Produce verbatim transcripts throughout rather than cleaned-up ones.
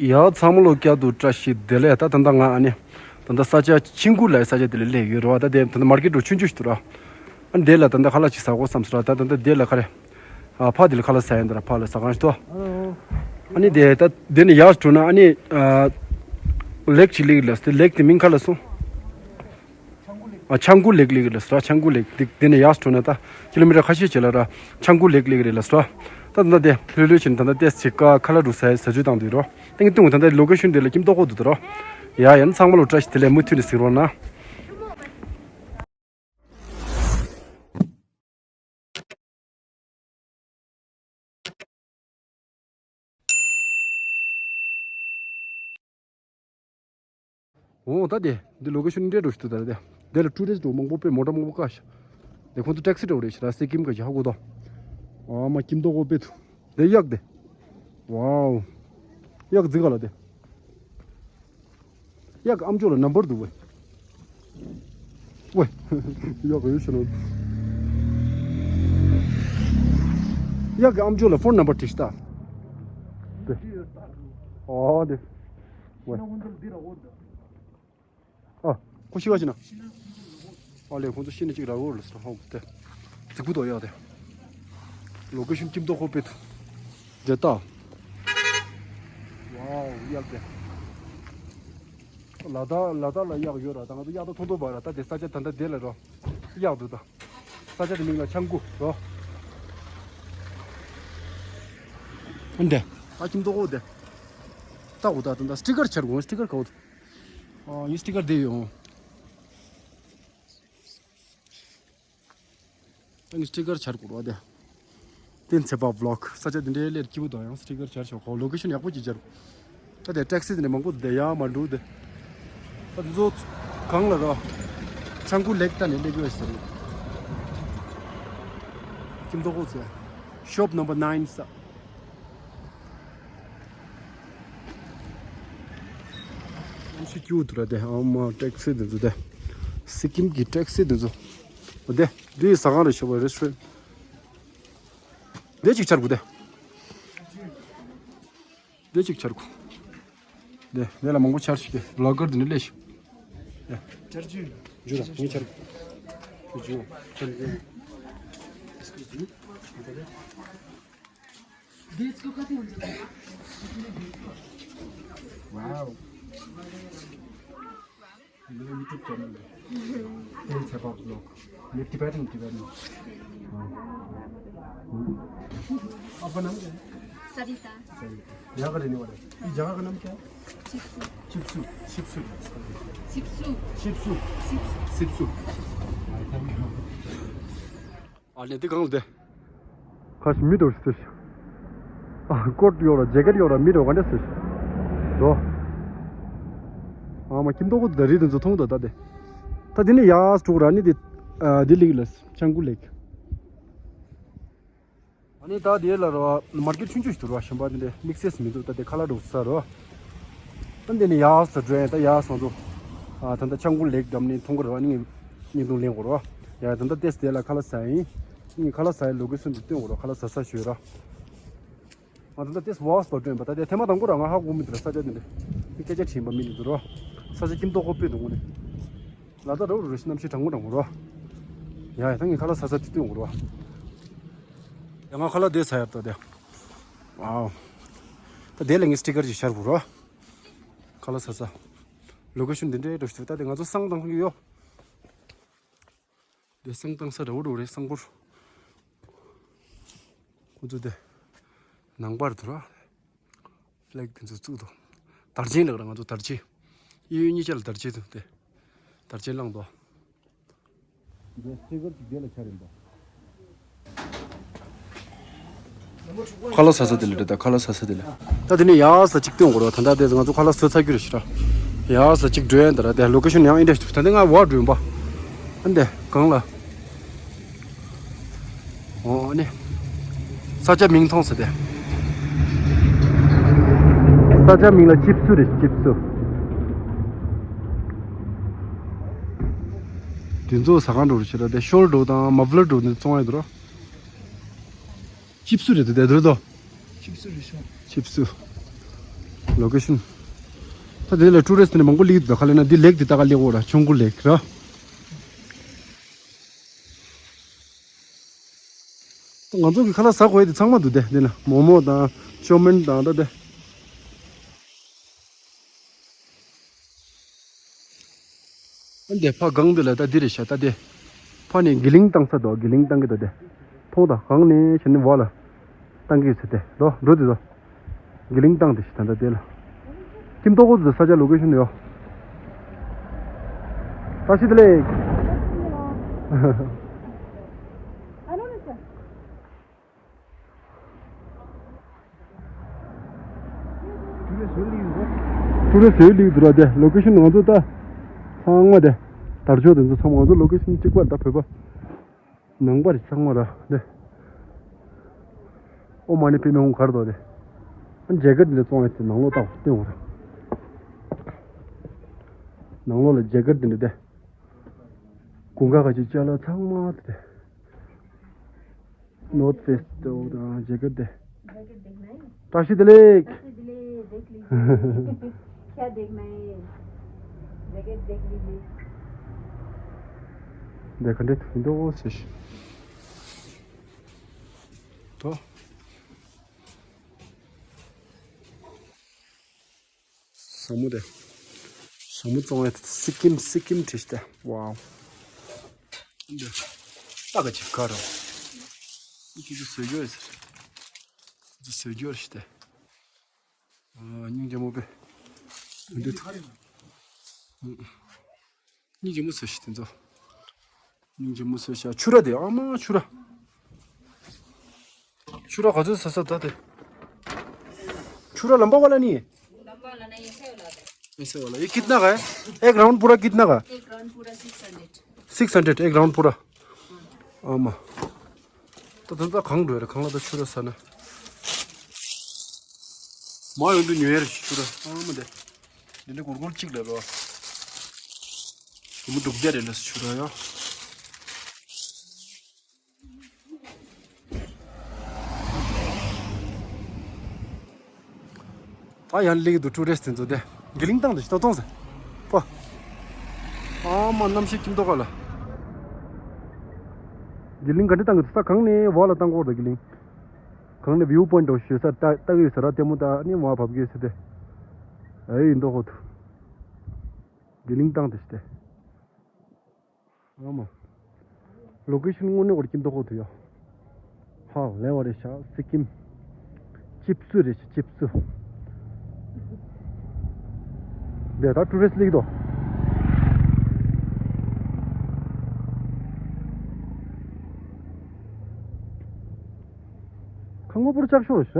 ཡ་ཚང་མ་ལོ་བསྐྱར་དུ་བཀྲ་ཤིས་བདེ་ལེགས། ད་ད་ལྟ་ང་ཨ་ནི་ད་ལྟ་ས་ཆ་ཆིང་ཀུ་ལའི་ས་ཆ་དེ་ལ་སླེབས་ཡོད་རེད་བ། ད་དེ་ད་ལྟ་མར་ཀེ་ཊི་རུ་ཆུང་ཆུང་ཞིག་འདུག་ར། ཨ་ནི་དེ་ལ་ད་ལྟ་ཁ་ལག་ཅིག་ཟ་དགོས་བསམ་སོང་ར། ད་ད་ལྟ་དེ་ལ་ཁ་རེ། ཨ་ཕ་དེ་ལ་ཁ་ལག་ཟ་ཡིན་ད་ར། ཕ་ལ་ཟ་ཁང་ཞིག་འདུག་ཨ་ནི་དེ་ད་དེ་ནས་ཡར་འགྲོ་ན་ཨ་ནི་ཨ་ལེག་ཅིག་སླེབས་ཀྱི་རེད་ལ། དེ་ལེག་དེ་མིང་ག་ལབ་སོང་། ཨ་ཆང་ཀུ་ལེག་སླེབས་ཀྱི་རེད་ལ་སོ་ར། ཆང་ཀུ་ལེག་དེ་དེ་ནས་ཡར་འགྲོ་ན་ད་ཀི་ལོ་མི་ཊར་ཁ་ཤས་ཅིག་ལ་ར། ཆང་ཀུ་ལེག་སླེབས་ཀྱི་རེད་ལ་སོ་ར། ད་ད་ལྟ་དེ་ལྷོད་ལྷོད་བྱས་ནས་ད་ལྟ་ཏོག་ཙམ་ཅིག་ཁ་ལག་འདྲ་ཟ་ཟ་ཆུ་བཏང་དུས་རོ། ཏེང་ཏུང་། ད་ལྟ་ལོ་ཀེ་ཤོན་དེ་ལ་སྐྱིད་མདོག་ཁ་པོ་འདུག་ད་རོ། ཡ་ཡ་ཚང་མ་ལོ་བཀྲ་ཤིས་བདེ་ལེགས། མུ་མཐུད་ནས་གཟིགས་རོགས་གནང་། འོ་ད་དེ་འདི་ལོ་ཀེ་ཤོན་འདྲ་འདྲ་ཞིག་འདུག་ད་དེ་དེ་ལ་ཊུ་རི་སི་ཊི་མང་པོ་དཔེ་མོ་ཊ་མང་པོ་བཀག་ཤག་དེ་ཁོང་ཚོ་ཊེག་སི་འདྲ་པོ་རེད་ཤག་ར། སི་ཀིམ་ག་ཞིག་ཧ་གོ་ད། ཨ་མ་སྐྱིད་མདོག་ཁ་པོ་དཔེ་འདུག་དེ་གཡག་དེ། ཝའོ། གཡག་རྫིག་ག་ལ་དེ། གཡག་གི་ཨམ་ཅོག་ལ་ནམ་བར་འདུག་ཝེ། ཝེ། གཡག་ག་ཡོད་ཤི་ན། གཡག་གི་ཨམ་ཅོག་ལ་ཕོན་ནམ་བར་བྲིས་ཤག་ད། དེ། ཨོ་དེ། ཝེ། ཨ། ཁོ་ཤི་བ་ཤི་ན། ཨ་ལས་ཁོང་ཚོ་ཤི་ན་ཅིག་ར་འོར་ལ་སོ་ཧོ་དེ། རྫིག་པོ་དོ་གཡག་དེ། ལོ་ཀེ་ཤོན་སྐྱིད་མདོག་ཁ་པོ་དཔེ་འདུག་དེ་ལྟ། ཝའོ་གཡག་དེ། ལ་དྭགས་ལ་དྭགས་ལ་གཡག་ཡོད་ར། ད་ང་ཚོ་གཡག་ད་མཐོང་མཐོང་པ་ར། ད་དེ་ས་ཆ་ད་ལྟ་དེ་ལ་རོ། གཡག་འདུག་ད། ས་ཆ་དེ་མིང་ལ་ཆང་ཀུ་རོ། ཨ་འདྲ། ཨ་སྐྱིད་མདོག་ཁ་པོ་དེ། ལྟ་འོ་ད་ད་ད་སི་ཊི་ཀར་འཆར་གོ། སི་ཊི་ཀར་ག་འོ། ཨ་ཡིན་སི་ཊི་ཀར་དེ་ཡོང་། ཨ་ནི་སི་ཊི་ཀར་འཆར་དགོས་རེད་དེ། བསྟན་འཚེ་བ་བི་ལོག་ས་ཆ་འདི་འདྲའི་སླེབས་སྐྱིད་པོ་འདུག་ཡང་སི་ཊི་ཀར་འཆར་ཤོག་ཁོ་ལོ་ཀེ་ཤོན་ཡག་པོ་ཅིག་འཆར། ད་དེ་ཊེག་སི་འདི་ནས་མང་པོ་འདུག་དེ་ཡང་མ་འགྲོ་དེ། ད་འདི་ཚོ་གང་ལ་རོ། ཆང་ཀུ་ལེག་ལྟ་ནས་སླེབས་ཡོད་ཟེར། སྐྱིད་མདོག་ཁ་པོ་ཟེར། ཤོབ་ནམ་བར་ནའིན་ས། ཨམ་ཤི་ཀྱུ་ཏུ་ར་དེ། ཨ་མ་ཊེག་སི་དེ་ཚོ་དེ། སི་ཀིམ་གྱི་ཊེག་སི་དེ་ཚོ། འོ་དེ། འདི་ཟ་ཁང་རེད་ཤོ་བ་རེ་སི་ཊོ་རན་ཊི། དེ་གཅིག་འཆར་དགོས་དེ། དེ་གཅིག་འཆར་དགོས། དེ་དེ་ལ་མང་པོ་འཆར་ཞིག་གི་བི་ལོག་གར་དེ་ནི་སླེབས་ཤིག་དེ། འཆར་རྒྱུ། རྒྱུ་ར་ངས་འཆར། རྒྱུ་འཆར། Wow. Hello, YouTube channel. Tell us about vlog. ये Tibetan, Tibetan. हाँ। आपका नाम क्या है? सरिता। सरिता। यहाँ का रहने वाला है। इस जगह का नाम क्या है? शिप्सु। शिप्सु। शिप्सु। शिप्सु। शिप्सु। शिप्सु। शिप्सु। Thank you. ཨ་ལས་འདི་གང་ལ་བསྡད། ཁ་ཤས་མི་འདུག་ཟེར། ཨ་ཀོཊ་ཡོད་ར་ཇེ་ཀེཊ་ཡོད་ར་མི་འདུག་ག་འདྲ་ཟེར། རོ། ཨ་མ་ཁྱིམ་ཐོག་གོ་དེ་རི་དེ་ཚོ་མཐོང་དོ་ད་དེ། ད་དེ་ནི་ཡར་འགྲོ་ར་ནི་དེ། ཨ་དེ་ལེག་ལ་ཆང་ཀུ་ལེག་ཨ་ནི་ད་དེ་ལ་རོ་མར་ཀེཊ་ཆུང་ཆུང་ཞིག་འདུག་ར། གཞན་པ་དེ་འདྲ་དམིགས་བསལ་མི་འདུག་ད་དེ་ཁ་ལག་འདྲ་པོ་ཟ་རོ། ཨ་འདི་ནི་ཡགས་ལ་འགྲོ་ཡ། ད་ཡགས་སོང་ཚོ། ཨ་ད་ལྟ་ཆང་ཀུ་ལེག་འགྲམ་ནས་མཐོང་གི་རེད་བ། ནི་ངས་བརྙན་ཐུང་ལེན་དགོས་རེད་བ། ཡ་ད་ལྟ་ཏེས་དེ་ལ་ཁ་ལག་ཟ་ཡིན། ངས་ཁ་ལག་ཟ་ཡའི་ལོ་ཀེ་ཤོན་དེ་སྟོན་དགོས་རེད། ཁ་ལག་ཟ་ས་ཞོལ་ར། ང་ད་ལྟ་ཏེས་ཝག་སི་པ་སྟོན་པ། ད་དེ་ཐེངས་མ་དང་པོ་ར་ང་ཧ་གོ་མི་འདུག་ར། ས་ཆ་དེ་འདྲ་དེ་སྐད་ཆ་དྲིས་པ་མི་འདུག་ར། ས་ཆ་སྐྱིད་མདོག་ཁ་པོ་དཔེ་འདུག་དངོས་གནས། ལ་ད་ར་རུ་རུ་ཤི་གནམ་གཤིས་གྲང་མོ་གྲང་མོ་ར། ཡ་ཡ་ད་ངས་ཁ་ལག་ཟ་ས་དེ་སྟོན་དགོས་ར། ཡ་ང་ཁ་ལག་དེ་ཟ་ཡ་ད་དེ། ཝའོ། ད་དེ་ལ་ངས་སི་ཊི་ཀར་ཅིག་འཆར་དགོས་ར། ཁ་ལག་ཟ་ས། ལོ་ཀེ་ཤོན་འདི་འདྲའི་འགྲོ་ཤི། ད་དེ་ང་ཚོ་བསང་བཏང་གི་ཡོད། དེ་བསང་བཏང་ས་འདྲ་པོ་འདྲ་པོ་རེད། བསང་ཕོར། ཁོ་ཚོ་དེ་ནང་པར་དུ་ར། ཕི་ལེག་དེ་ཚོ་བཙུགས་འདུག་དར་ཆེན་ལགས་ར། ང་ཚོ་དར་ཆེན། གཡས་གཡོན་གཉིས་ཆ་ལ་དར་ཆེན་འདུག་དེ་དར་ཆེན་བསླངས་འདུག་དེ་སི་ཊི་ཀར་ཅིག་དེ་ལ་འཆར་ཡིན་པ། ཁ་ལག་ཟ་ས་དེ་ལ་རེད་ད། ཁ་ལག་ཟ་ས་དེ་ལ། ད་དེ་ནས་ཡགས་ལ་གཅིག་སྟོན་དགོས་རེད་བ། ད་ལྟ་དེ་ང་ཚོ་ཁ་ལག་ཟ་ཚར་རྒྱུ་རེད་ཤི་ར། ཡགས་ལ་གཅིག་འགྲོ་ཡ་འདི་ར། དེ་ལོ་ཀེ་ཤོན་ཡང་ཨེ་འདྲ་ཞིག་འདུག་ད་ལྟ་ང་ཝག་འགྲོ་ཡིན་པ། ཨ་འདི་གང་ལ། ཨོ་ཨ་ནི། ས་ཆ་མིང་མཐོང་ས་དེ། ས་ཆ་མིང་ལ་ཅིབ་སུ་རེད། ཅིབ་སུ། དེ་ཚོ་ཟ་ཁང་འགྲོ་རུ་ཕྱིར་དེ་ཤོལ་འགྲོ་དང་མ་ཕི་ལར་འགྲོ་དེ་བཙོང་ཡ་འདུག་ར། ཅིབ་སུ་རེད་དེ་དེ་འདུག་དོ། ཅིབ་སུ་རེད་ཤོ། ཅིབ་སུ། ལོ་ཀེ་ཤོན། ད་དེ་ལ་ཊུ་རི་སི་ཊི་ནི་མང་པོ་སླེབས་འདུག་ག་ལབ་ན་འདི་ལེག་འདི་ད་ག་སླེབས་འོ་ར་ཆུང་ཀུ་ལེག་ར། ད་ང་ཚོ་གི་ཁ་ལག་ཟ་དགོས་ཡ་དེ་ཚང་མ་འདུག་དེ་འདི་ན་མོ་མོ་དང་ཅོ་མིན་དང་ད་དེ། ཨ་འདི་ཕ་སྒང་འདི་ལ་ད་འདི་རེད་ཤག་ད་དེ། ཕ་ནས་གི་ལིང་བཏང་ས་དོ་གི་ལིང་བཏང་གི་དོ་དེ། མཐོང་དང་སྒང་ནས་ཞེ་ནས་བ་ལ། བཏང་གི་ཟེར་དེ་ལོ་འགྲོ་དེ་དོ། གི་ལིང་བཏང་དེ་ཞིག་ད་ད་དེ་ལ། ཁྱིམ་ཐོག་ཁོ་ཚོ་ས་ཆ་ལོ་ཀེ་ཤོན་ཡོད། བཀྲ་ཤིས་བདེ་ལེགས། ཊུ་རི་སི་ཊི་ལིག་འདུག་ར་དེ་ལོ་ཀེ་ཤོན་ང་ཚོ་ད་ཚང་མ་དེ་དར་ལྕོག་དེ་ཚོ་ཚང་མ་ང་ཚོ་ལོ་ཀེ་ཤོན་གཅིག་པ་ད་བོད་པ་ནང་པ་རེད་ཚང་མ་ར་དེ། ཨོ་མ་ནི་པི་མེ་ཧུང་གར་དོ་དེ། ཨ་ཇེ་ཀེ་ཊི་འདི་བཙོང་ཡས་དེ་ནང་ལོགས་ལྟ་བ་སྟོན་འོང་ར། ནང་ལོགས་ལ་ཇེ་ཀེ་ཊི་འདི་འདྲ་དེ། དགུན་ཁ་ག་ཅིག་ཅ་ལག་ཚང་མ་དེ་དེ། नॉर्थ फेस तो हाँ, जैकेट दे। जैकेट देखना है? राशि दिलीक। राशि दिलीक, देख लीजिए। क्या देखना है? जैकेट देख लीजिए। देखने तो दो से। तो ཟ་མོ་དེ། ཟ་མོ་བཙོང་བའི་སི་ཀིམ་སི་ཀིམ་བྲིས་ཏེ། ཝའོ། འདི། ཏག་ཅིག་ག་ར། ཁྱེད་ཚོ་བཟོས་རྒྱུ་རེད་ཟེར། ཁྱེད་ཚོ་བཟོས་རྒྱུ་རེད་ཟེར་ཏེ། ཨ་སྙིང་རྗེ་མོ་པས། འདི་ཐུག་སྙིང་རྗེ་མོ་ཟེར་ཞིག་དེ་ཚོ། སྙིང་རྗེ་མོ་ཟེར་ཤག་ཆུ་ར་དེ་ཨ་མ་ཆུ་ར། ཆུ་ར་ག་ཚོད་ཟ་ས་ད་དེ། ཆུ་ར་लंबा वाला नहीं है? लंबा वाला नहीं, ऐसे वाला है। ऐसे वाला। ये कितना का है? एक राउंड पूरा कितना का? एक राउंड पूरा सिक्स हंड्रेड। सिक्स हंड्रेड एक राउंड पूरा। ཨ་མ། ད་ད་ད་གང་འགྲོ་ཡ་རེད་གང་ལ་ད་ཆུ་ར་ཟ་ན། མ་ཡོང་དུས་ཉོ་ཡ་རེད་ཆུ་ར་ཨ་མ་དེ། འདི་འདྲ་གུར་གུར་གཅིག་ལ་རོ། དུ་མུ་དུག་རྒྱ་རེད་ལ་ཆུ་ར་ཡ། ད་ཡང་སླེབས་འདུག་ཊུ་རི་སི་ཊི་དེ་ཚོ་དེ། གི་ལིང་བཏང་དེ་ཞིག་ཏོག་ཏོག་ཟེར། པ། ཨ་མ་གནམ་གཤིས་ཁྱིམ་ཐོག་ཁ་ལ། གི་ལིང་ག་འདྲ་བཏང་གི་འདུག་ས་གང་ནས་བ་ལ་བཏང་གོ་ར་གི་ལིང་། གང་ནས་བིའུ་པོ་ཡིན་ཊི་འདྲ་ཞུ་ས་ལྟ་ལྟ་གི་ཡོད་ས་ར་ལྟད་མོ་ལྟ་ནི་བ་བབ་གི་ཡོད་ས་དེ། ཨེ་ཡིན་མདོག་ཁོ་ཐུ། གི་ལིང་བཏང་དེ་ཞིག་དེ། ཨ་མ། ལོ་ཀེ་ཤོན་དངོས་གནས་བར་གྱི་མདོག་ཁོག་ཏུ་ཡོད། ཧ་ལས་བ་རེད་ཤག་སི་ཀིམ། ཅིབ་སུ་རེད་ཤག་ཅིབ་སུ། འདི་ད་ཊུ་རི་སི་ཊི་སླེབས་འདུག་ཁ་ངོ་པུར་ལྕགས་ཤོག་རེད་ཤག་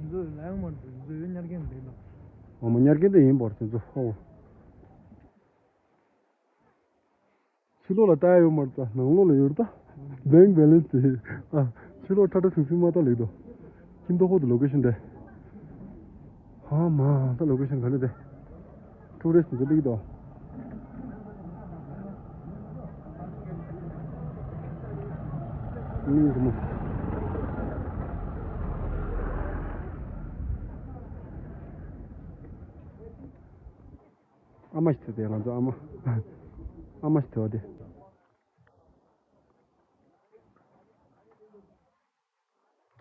འཛུལ་ལ་ཡང་མ་འཛུལ་འཛུལ་ཡོད་ཉར་མཁན་འདི་ལ། ཨ་མ་ཉར་མཁན་དེ་ཡིན་པར་དེ་ཚོ་ཧོ། ཕྱི་ལོགས་ལ་ལྟ་ཡ་ཡོད་མ་རེད་ད་ནང་ལོགས་ལ་ཡོད་རེད་ད། བེང་བེ་ལེན་སི་དེ། ཨ། ཕྱི་ལོགས་ཁྲ་ཁྲ་ཟིང་ཟིང་མ་ལྟ་ལེགས་དོ། ཁྱིམ་ཐོག་ཁོག་ཏུ་ལོ་ཀེ་ཤོན་དེ། ཧ་མ་ད་ལོ་ཀེ་ཤོན་ག་འདྲ་དེ། ཊུ་རི་སི་འདི་ལེགས་དོ། ཨིན་ཇི་མོ། ཨ་མ་ཞིག་ཐུག་དེ་ང་ཚོ་ཨ་མ། ཨ་མ་ཞིག་ཐུག་དེ།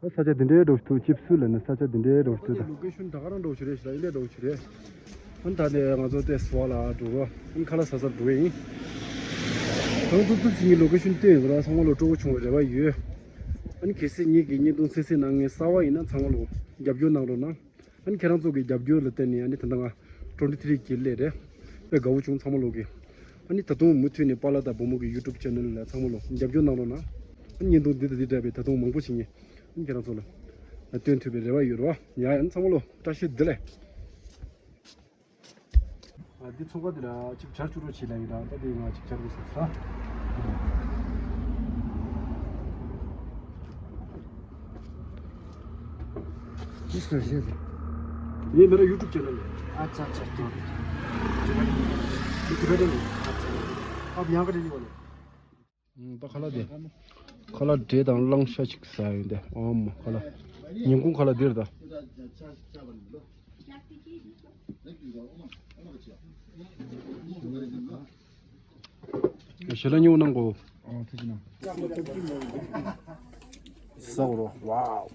ད་ས་ཆ་འདི་འདྲའི་འགྲོ་ཐུག་ཅིབ་སུ་ལ་ནི་ས་ཆ་འདི་འདྲའི་འགྲོ་ཐུག་ད། ལོ་ཀེ་ཤོན་ད་ག་རང་འགྲོ་ཆུ་རེད་ཤི་ལ་ཨིན་ལས་འགྲོ་ཆུ་རེད། ཨ་ནི་ད་ནས་ང་ཚོ་ཏེ་སུ་བ་ལ་འགྲོ་རོགས་ཨིན་ཁ་ལག་ཟ་ཟ་འགྲོ་ཡིན། ང་ཚོ་ཏུ་ཅི་ཡིན་ལོ་ཀེ་ཤོན་སྟོན་ཡོད་ར་ཚང་མ་ལོ་སྤྲོ་བོ་བྱུང་བའི་རེ་བ་ཡོད། ཨ་ནི་གལ་སྲིད་ངེད་ཀྱི་བརྙན་ཐུང་གསན་གཟིགས་གནང་མཁན་གསར་བ་ཡིན་ན་ཚང་མ་ལོ་རྒྱབ་སྐྱོར་གནང་རོགས་གནང་། ཨ་ནི་ཁྱེད་རང་ཚོ་གི་རྒྱབ་སྐྱོར་ལ་བརྟེན་ནས་ཨ་ནི་ད་ལྟ་ང་ཊུ་ཝེན་ཊི་ཐི་རི་གི་སླེབས་རེད། དཔེ་དགའ་བོ་བྱུང་ཚང་མ་ལོ་གི། ཨ་ནི་ད་དུང་མུ་མཐུད་ནས་པཱ་ལགས་དང་བུ་མོ་གི་ཡུ་ཊུབ་ཆེ་ནལ་ལ་ཚང་མ་ལོ་རྒྱབ་སྐྱོར་གནང་རོགས་གནང་། ཨ་ནི་བརྙན་ཐུང་འདི་དང་འདི་འདྲ་བའི་ད་དུང་མང་པོ་ཞིག་ངས་ཨ་ནི་ཁྱེད་རང་ཚོ་ལ་སྟོན་ཐུབ་པའི་རེ་བ་ཡོད་རེད་བ། ཡ་ཡ་ཨ་ནི་ཚང་མ་ལོ་བཀྲ་ཤིས་བདེ་ལེགས། ཨ་འདི་ཚོང་ཁང་འདི་ལ་གཅིག་ཇ་བཅུ་དྲུག་བྱས་ལ་ཡིན་ད་ལྟ་འདི་ང་གཅིག་ཇ་དགོས་ཟེར་ས། किसका शेर है? ये मेरा YouTube चैनल है। अच्छा अच्छा ठीक है। ये तिब्बतन है। अच्छा। आप यहाँ का रहने वाले हैं? ད་ཁ་ལག་དེ། ཁ་ལག་འབྲས་དང་གླང་ཤ་ཅིག་ཟ་ཡོད་འདི་ཨོམ་ཁ་ལག་ཉིན་གུང་ཁ་ལག་འདིར་ད། ཞལ་ལག་ཉོ་གནང་གོ། ཨོ་ཐུགས་རྗེ་གནང་། ཟ་གོ་རོ། ཝའོ།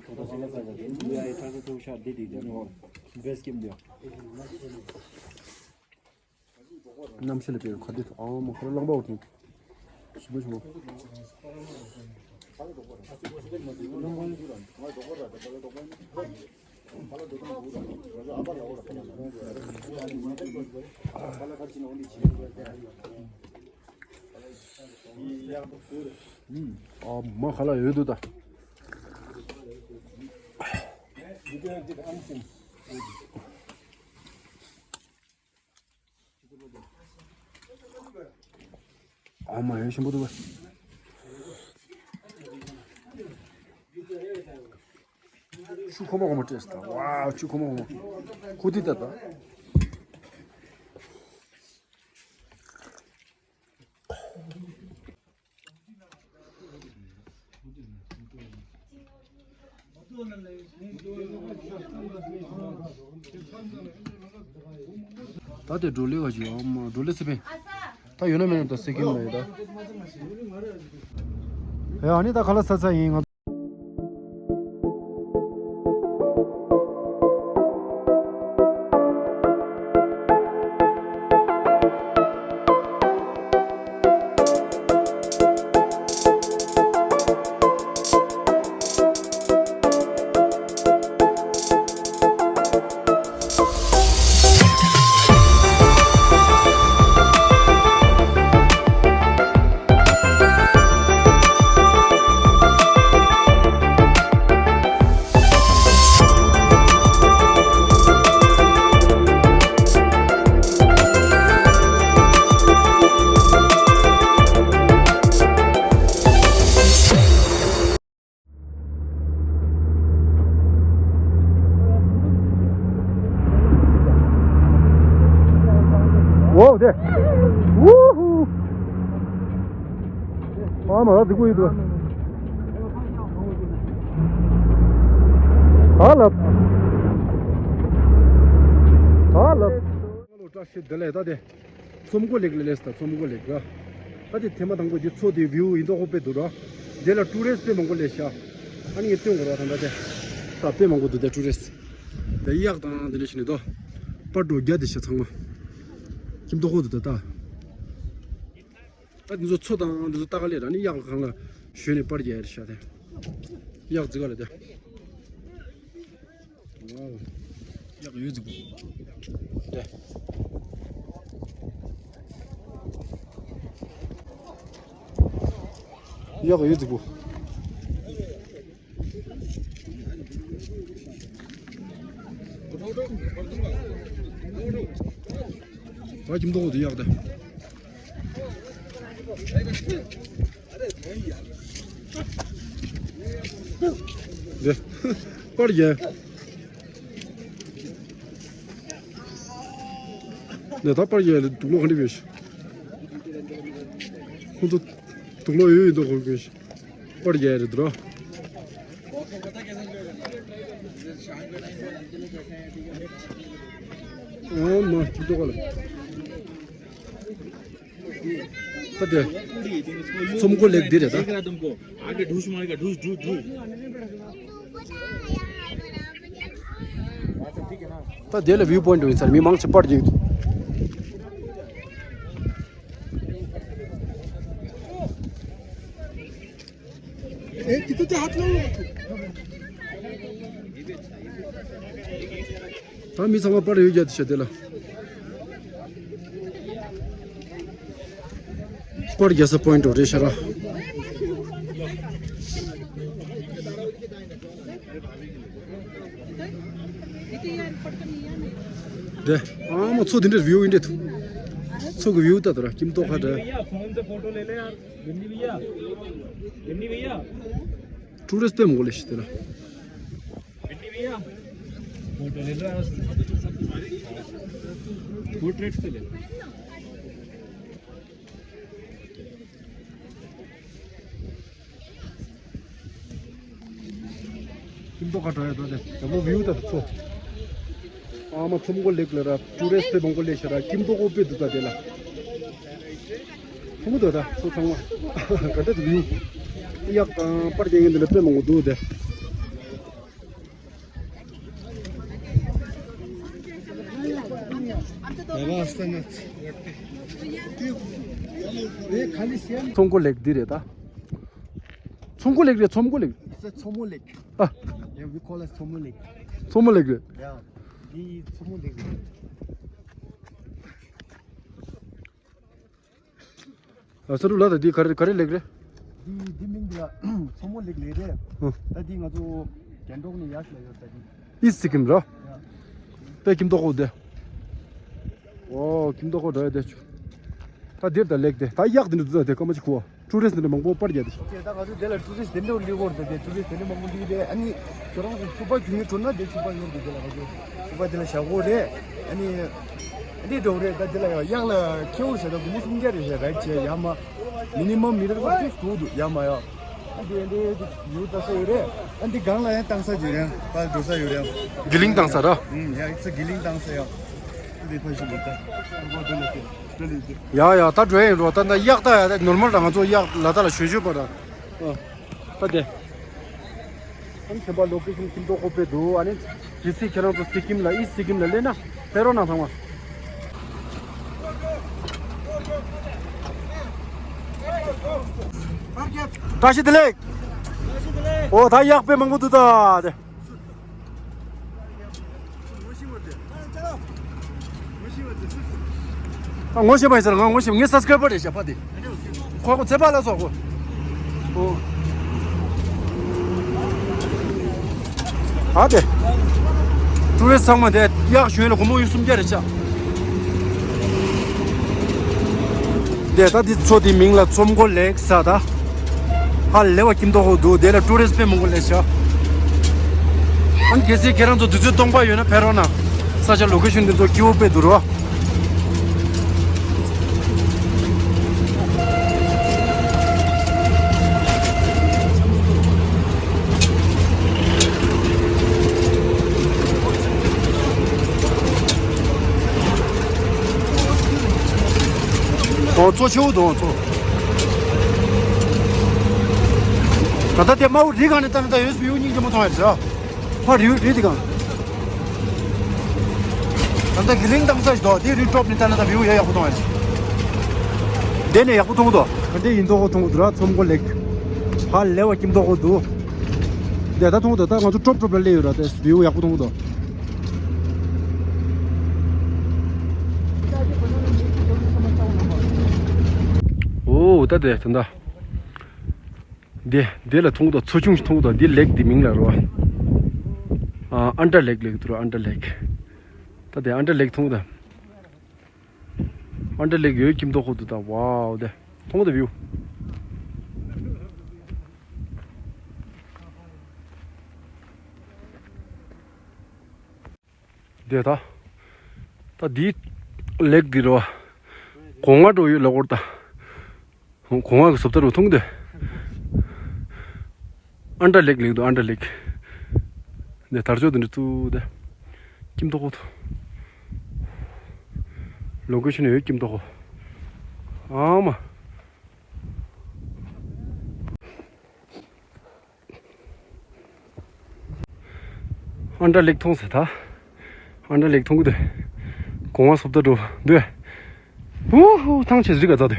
གནམ་གཤིས་ལ་དཔེ་ཁ་བདེ་ཐོག་ཨང་མ་ཁོ་རང་རླངས་པ་འོར་ཐོན། ཞིམ་པོ་ཞིམ་པོ། ཨ་མ་ཁ་ལག་ཡོད་འདུག་ད། ཨ་མ་ཡོད་ཞིམ་པོ་འདུག་བ། ཆུ་ཁོལ་མ་ཁོལ་མ་སྤྲད་སོང་། ཝའོ། ཆུ་ཁོལ་མ་ཁོལ་མ། ཁུ་ཐི་ད་ད། ད་དེ་བགྲོ་གླེང་བ་ཞིག་ཡོད་མ། བགྲོ་གླེང་སི་པན། ད་ཡོད་ན་མེད་ན་ད་སེ་ཀེམ་ལ་ཡོད་ད། ཡ་ཨ་ནི་ད་ཁ་ལག་ཟ་ཚར་ཡིན་ང་། འོ་དེ། ཝུ་ཧུ། ཨ་མ་ར་དེ་ཀུ་ཡི་དུ། ཨ་ལབ། ཨ་ལབ། བཀྲ་ཤིས་བདེ་ལེགས། ད་དེ་ཚོམ་གོ་ལེགས་ལེགས་ལེགས། ད་ཚོམ་གོ་ལེགས་ར། ད་དེ་ཐེངས་མ་དང་པོ་དེ་མཚོ་དེ་བིའུ་ཡིན་མདོག་ཁོ་དཔེ་འདུག་ར། དེ་ལ་ཀྲུ་རེ་སི་དཔེ་མང་པོ་སླེབས་ཤག་ཨ་ནི་ངས་སྟོན་དགོས་ར། ད་ད་དེ་ད་དཔེ་མང་པོ་འདུག་དེ་ཀྲུ་རེ་སི། དེ་གཡག་དང་དེ་འདྲ་ཞིག་ནི་དོ། པར་འགྲོ་རྒྱ་དེ་ཤ་ཚང་མ། ཁྱིམ་མདོག་ཁོ་འདུག་ད་ད། ད་འདི་ཚོ་མཚོ་དང་འདི་ཚོ་ལྟ་ག་ལེ་ར་ནི་གཡག་གང་ལ་ཞོན་ནས་པར་རྒྱག་ཡ་རེད་ཤག་དེ། གཡག་རྫི་ག་ལ་དེ། ཝའོ། གཡག་ཡོད་རྫི་པོ། དེ། གཡག་ཡོད་རྫི་པོ། ཨ་ཁྱིམ་ཐོག་དེ་གཡག་དེ། དེ། པར་རྒྱག་དེ་ད་པར་རྒྱག་ལ་དུག་ལོག་ག་འདྲ་བྱས། ཁོང་ཚོ་དུག་ལོག་ཡོད་ཡོད་མདོག་ཁོ་བྱས། པར་རྒྱག་རེད་འདུག་ར། ཨ་མ་ཁྱིམ་ཐོག་ལ། ད་དེ། ཚོམ་གོ་ལེགས་འདི་རེད་ད། आगे ढूस मारेगा, ढूस, ढूस, ढूस। ད་དེ་ལ་བིའུ་པོ་ཡིན་འགྲོ་ཡིན་ཚར། མི་མང་ཆེ་པར་རྒྱག་ད་མི་ཚང་མ་པར་ཡོད་རྒྱ་དེ་བྱས་དེ་ལ། པར་རྒྱག་ས་པོ་ཡིན་འགྲོ་རེད་ཤག་ར། རེད། ཨ་མ་མཚོ་དེ་འདྲའི་བིའུ་ཡིན་འདྲ་འདུག་མཚོ་གི་བིའུ་ལྟ་དུ་ར། ཁྱིམ་ཐོག་ཁ་འདྲ། ཀྲུ་རེ་སི་དཔེ་མང་པོ་སླེབས་ཤག་དེ་ལ། फोटो ले लो यार। पोर्ट्रेट से ले लो। ཁྱིམ་ ཁ་གྲོ་ཡ་ད་དེ་ཡག་པོ་བིའུ་ད་ཚོ། ཨ་མ་ཚོམ་མགོ་ལེགས་ལ་ར་ཊུ་རི་སི་ཊི་དཔེ་མང་པོ་སླེབས་ཤག་ར། སྐྱིད་མདོག་ཁ་པོ་དཔེ་འདུག་ད་དེ་ལ། ཐུང་ངུ་འདུག་ད་ཚོ་ཚང་མ། ག་འདྲ་འདུག་བིའུ། གཡག་དང་པར་རྒྱག་མཁན་དེ་འདྲ་དཔེ་མང་པོ་འདུག་དེ། ཚོམ་མགོ་ལེགས་འདི་རེད་ད། ཚོམ་མགོ་ལེགས་རེད། ཚོམ་མགོ་ལེགས། ཚོམ་མོ་ལེགས། ཨ། Yeah, we call it ཚོམ་མོ་ལེགས། ཚོམ་མོ་ལེགས་རེད། Yeah, འདི་ཚོམ་མོ་ལེགས་རེད། ཨ། ས་རུ་ལ་ད་འདི་ག་རེ་ག་རེ་ལེགས་རེད། འདི་འདི་མིང་འདི་ལ་ཚོམ་མོ་ལེགས་ལེགས་རེད། ཨ། ད་འདི་ང་ཚོ་རྒྱན་འབྲོག་ནས་ཡར་ལ་ཡོད་ད་འདི། ཨི་སི་ཀིམ་རོ། Yeah. དཔེ་སྐྱིད་མདོག་ཁ་པོ་དེ། ཨོ་སྐྱིད་མདོག་ཁ་པོ་འདྲ་ཡོད་དེ་ཆུ། ད་འདིར་ད་ལེགས་དེ་ད་གཡག་དེ་འདྲ་འདུག་ད་དེ་སྐར་མ་གཅིག་ཁུ་བ། ཊུ་རི་སི་ཊི་འདི་འདྲ་མང་པོ་པར་རྒྱག་དེ། ཨོ་ཁེ། ད་ང་ཚོ་དེ་ལ་ཊུ་རི་སི་ཊི་དེ་འདྲ་སླེབས་ཀྱི་ཡོད་རེད་དེ། ཊུ་རི་སི་ཊི་དེ་འདྲ་མང་པོ་འདུག་དེ། ཨ་ནི་ཁྱོད་རང་ཚོ་ཕྱུ་པ་རྒྱུག་མཁན་འགྲོ་ན་དེ་ཕྱུ་པ་ཡོད་འདུག་དེ་ལ་ང་ཚོ་ཕྱུ་པ་དེ་ལ་བཞག་དགོས་རེད། ཨ་ནི་ཨ་འདི་འགྲོ་རེད། ད་དེ་ལ་ཡང་གཡག་ལ་ཁེ་འུ་ཟེར་ད་སྒོར་མོ་སུམ་བརྒྱ་རེད་ཟེར་རེད་བྱས་ཡ་མ། མི་ནི་མམ་མི་རེར་ཁ་ཅིག་དགོས་འདུག་ཡ་མ་ཡ། ཨ་འདི་ཨ་འདི་ཡུ་ད་ས་ཡོད་རེད། ཨ་འདི་སྒང་ལ་ཡང་བཏང་ས་ཡོད་རེད། ཕར་འགྲོ་ས་ཡོད་རེད། གི་ལིང་བཏང་ས་ར། ཨུམ། ཡ་ཨི་ཚ་གི་ལིང་བཏང་ས་ཡ། འདི་ཕ་ཤི་མ་ད། ཡ་ཡ་ད་འགྲོ་ཡ་ཡིན་རོ། ད་ད་གཡག་ད་ཡ་ད་ནོར་མལ་ར། ང་ཚོ་གཡག་ལ་ད་ལ་ཞོད་ཞོད་པ་ར། ཨ། ད་དེ། ཨ་ནི་ཁྱད་པར་ལོ་ཀེ་ཤན་སྐྱིད་མདོག་ཁ་པོ་དཔེ་འདུག་ཨ་ནི་གལ་སྲིད་ཁྱེད་རང་ཚོ་སི་ཀིམ་ལ་ཨི་སི་ཀིམ་ལ་སླེབས་ན་ཕེབས་རོགས་གནང་ཚང་མ། བཀྲ་ཤིས་བདེ་ལེགས། ཨོ་ད་གཡག་དཔེ་མང་པོ་འདུག་ད་དེ། ཨ། ངོ་ཤེས་པ་ཡིན་ཟེར། ང་ངོ་ཤེས། ངའི་སབ་སི་ཀ་རའི་བར་རེད་ཤག་པ་དེ། ཁོ་ཁོ་ཚེ་པ་ལ་སོགས་ཁོ། ཨོ། ཨ་དེ། ཊུ་རི་སི་ཊི་ཚང་མ་དེ་གཡག་གཞོན་ལ་སྒོར་མོ་ཡུ་སུམ་བརྒྱ་རེད་ཤག། དེ་ད་འདི་མཚོ་དེའི་མིང་ལ་ཚོམ་མགོ་ལེགས་ཟེར་ད། ཧ་ལས་པ་སྐྱིད་མདོག་ཁ་པོ་འདུག་དེ་ལ་ཊུ་རི་སི་ཊི་དཔེ་མང་པོ་སླེབས་ཤག། ཨ་ནི་གལ་སྲིད་ཁྱེད་རང་ཚོ་དུས་ཚོད་སྟོང་པ་ཡོད་ན་ཕེབས་རོགས་གནང་། ས་ཆ་ལོ་ཀེ་ཤན་འདི་ཚོ་སྐྱིད་པོ་དཔེ་འདུག་རོ། ཨོ་མཚོ་ཆེ་པོ་འདུག་མཚོ། ད་ལྟ་དེ་དམར་པོ་རི་སྒང་ནས་ལྟ་ན་ད་ཡོད་བིའུ་སྙིང་རྗེ་མོ་མཐོང་ཡ་རེད་ཟེར། ཕར་རི་རི་དེ་སྒང་། ད་ལྟ་གི་ལིང་བཏང་ས་ཞིག་འདུག་དེ་རི་ཊོབ་ནས་ལྟ་ན་ད་བིའུ་ཡ་ཡག་པོ་མཐོང་ཡ་རེད། དེ་ནས་ཡག་པོ་མཐོང་གི་འདུག་ག་འདྲ་ཡིན་མདོག་ཁ་པོ་མཐོང་གི་འདུག་ར། ཚོམ་མགོ་ལེགས། ཧ་ལས་པ་སྐྱིད་མདོག་ཁ་པོ་འདུག་དེ་ད་མཐོང་གི་འདུག་ད་ང་ཚོ་ཊོབ་ཊོབ་ལ་སླེབས་ཡོད་ར། དེ་བིའུ་ཡག་པོ་མཐོང་གི་འདུག་ཨོ་ད་དེ་ད་ད། འདི་འདི་ལ་མཐོང་གི་འདུག་མཚོ་ཆུང་ཞིག་མཐོང་གི་འདུག་འདི་ལེགས་འདི་མིང་ལ་རོ། ཨ། ཨན་ཏྲ་ལེགས་ལེགས་འདུག་རོ། ཨན་ཏྲ་ལེགས། ད་དེ་ཨན་ཏྲ་ལེགས་མཐོང་གི་འདུག་ཨན་ཏྲ་ལེགས་ཡོད་སྐྱིད་མདོག་ཁ་པོ་འདུག་ད་ཝའོ་དེ་མཐོང་གི་འདུག་བིའུ། དེ་ད། ད་འདི་ལེགས་འདི་རོ། གོང་ང་འགྲོ་ཡོད་ལ་སྐོར་ད། གོང་ང་གི་བཟོ་ལྟ་རུ་མཐོང་གི་འདུག་ཨན་ཏྲ་ལེགས་ལེགས་འདུག་ཨན་ཏྲ་ལེགས། དེ་དར་ལྕོག་དེ་འདྲ་བཙུགས་དེ། སྐྱིད་མདོག་ཁ་པོ་འདུག་ལོ་ཀེ་ཤན་ཡོད་སྐྱིད་མདོག་ཁ་པོ། ཨ་མ། ཨན་ཏྲ་ལེགས་མཐོང་ཟེར་ད། ཨན་ཏྲ་ལེགས་མཐོང་གི་འདུག་གོང་བ་སོབ་ད་འགྲོ་འདུག་ཧུ་ཧུ་ཐང་ཆད་རི་ག་ཙ་དུ།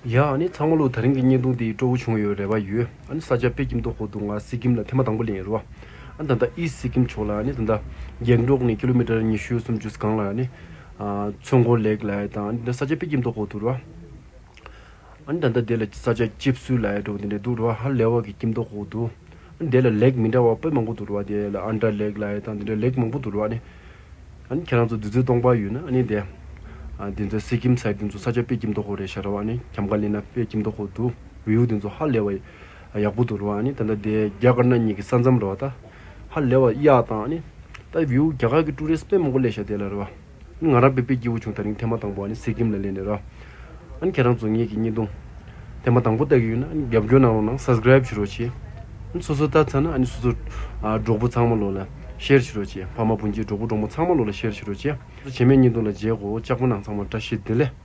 ཡ་ཨ་ནི་ཚང་མ་ལོ་དེ་རིང་གི་བརྙན་ཐུང་འདི་སྤྲོ་བོ་བྱུང་ཡོད་རེ་བ་ཡོད། ཨ་ནི་ས་ཆ་དཔེ་སྐྱིད་མདོག་ཁ་པོ་འདུག་ང་སི་ཀིམ་ལ་ཐེངས་མ་དང་པོ་སླེབས་ཡིན་རེད་བ། ཨ་ནི་ད་ལྟ་ཨི་སི་ཀིམ་ཕྱོགས་ལ་ཨ་ནི་ད་ལྟ་གེང་ཀྲོག་ནས་ཀི་ལོ་མི་ཊར་ཉི་ཤུ་སུམ་ཅུ་སྒང་ལ་ཨ་ནི་ཨ་མཚོ་མགོ་ལེགས་ལ་ཡ་དང་ཨ་ནི་ས་ཆ་དཔེ་སྐྱིད་མདོག་ཁ་པོ་འདུག་རེད་བ། ཨ་ནི་ད་ལྟ་དེ་ལ་ས་ཆ་ཅིབ་སུ་ལ་ཡ་འགྲོ་དེ་འདྲ་འདུག་རེད་བ། ཧ་ལས་པ་གི་སྐྱིད་མདོག་ཁ་པོ་འདུག་ཨ་ནི་དེ་ལ་ལེགས་མི་འདྲ་བ་དཔེ་མང་པོ་འདུག་རེད་བ། དེ་ལ་ཨན་ཏྲ་ལེགས་ལ་ཡ་དང་དེ་འདྲ་ལེགས་མང་པོ་འདུག་རེད་བ། ཨ་ནི་ཨ་ནི་ཁྱེད་རང་ཚོ་དུས་ཚོད་སྟོང་པ་ཡོད་ན་ཨ་ནི་དེ་ཨ་དེ་ཚོ་སི་ཀིམ་སའིཌ་དེ་ཚོ་ས་ཆ་དཔེ་སྐྱིད་མདོག་ཁ་པོ་རེད་ཤག་རེད་བ། ཨ་ནི་གྱམ་ཁ་ལེན་ན་དཔེ་སྐྱིད་མདོག་ཁ་པོ་འདུག་བིའུ་དེ་ཚོ་ཧ་ལས་པ་ཡག་པོ་འདུག་རེད་བ། ཨ་ནི་ད་ལྟ་དེ་རྒྱ་དཀར་ནག་གཉིས་ཀྱི་ས་མཚམས་རེད་བ། ད་ཧ་ལས་པ་གཡག་དང་ཨ་ནི་ད་བིའུ་རྒྱ་གར་གྱི་ཀྲུ་རི་སི་དཔེ་མང་པོ་སླེབས་ཤག་དེ་ལ་རེད་བ། ང་རང་དཔེ་དཔེ་སྐྱིད་པོ་བྱུང་། ད་རིང་ཐེངས་མ་དང་པོ་ཨ་ནི་སི་ཀིམ་ལ་སླེབས་ནས་ར། ཨ་ནི་ཁྱེད་རང་ཚོ་ངེད་ཀྱི་བརྙན་ཐུང་ཐེངས་མ་དང་པོ་ལྟ་གི་ཡོད་ན། ཨ་ནི་རྒྱབ་སྐྱོར་གནང་རོགས་གནང་། སབ་སི་ཀ་རེབ་བྱེད་རོགས་བྱེད། ཨ་ནི་སོ་སོ་ལྟ་ཚར་ན་ཨ་ནི་སོ་སོ་ཨ་གྲོགས་པོ་ཚང་མ་ལོ་ལ་ཤེར་བྱེད་རོགས་བྱེད། ཕ་མ་སྤུན་མཆེད་གྲོགས་པོ་གྲོགས་མོ་ཚང་མ་ལོ་ལ་ཤེར་བྱེད་རོགས་བྱེད། རྗེས་མའི་བརྙན་ཐུང་ལ་མཇལ་གོ། ལྕགས་པོ་ནང་ཚང་མ་བཀྲ་ཤིས་བདེ་ལེགས།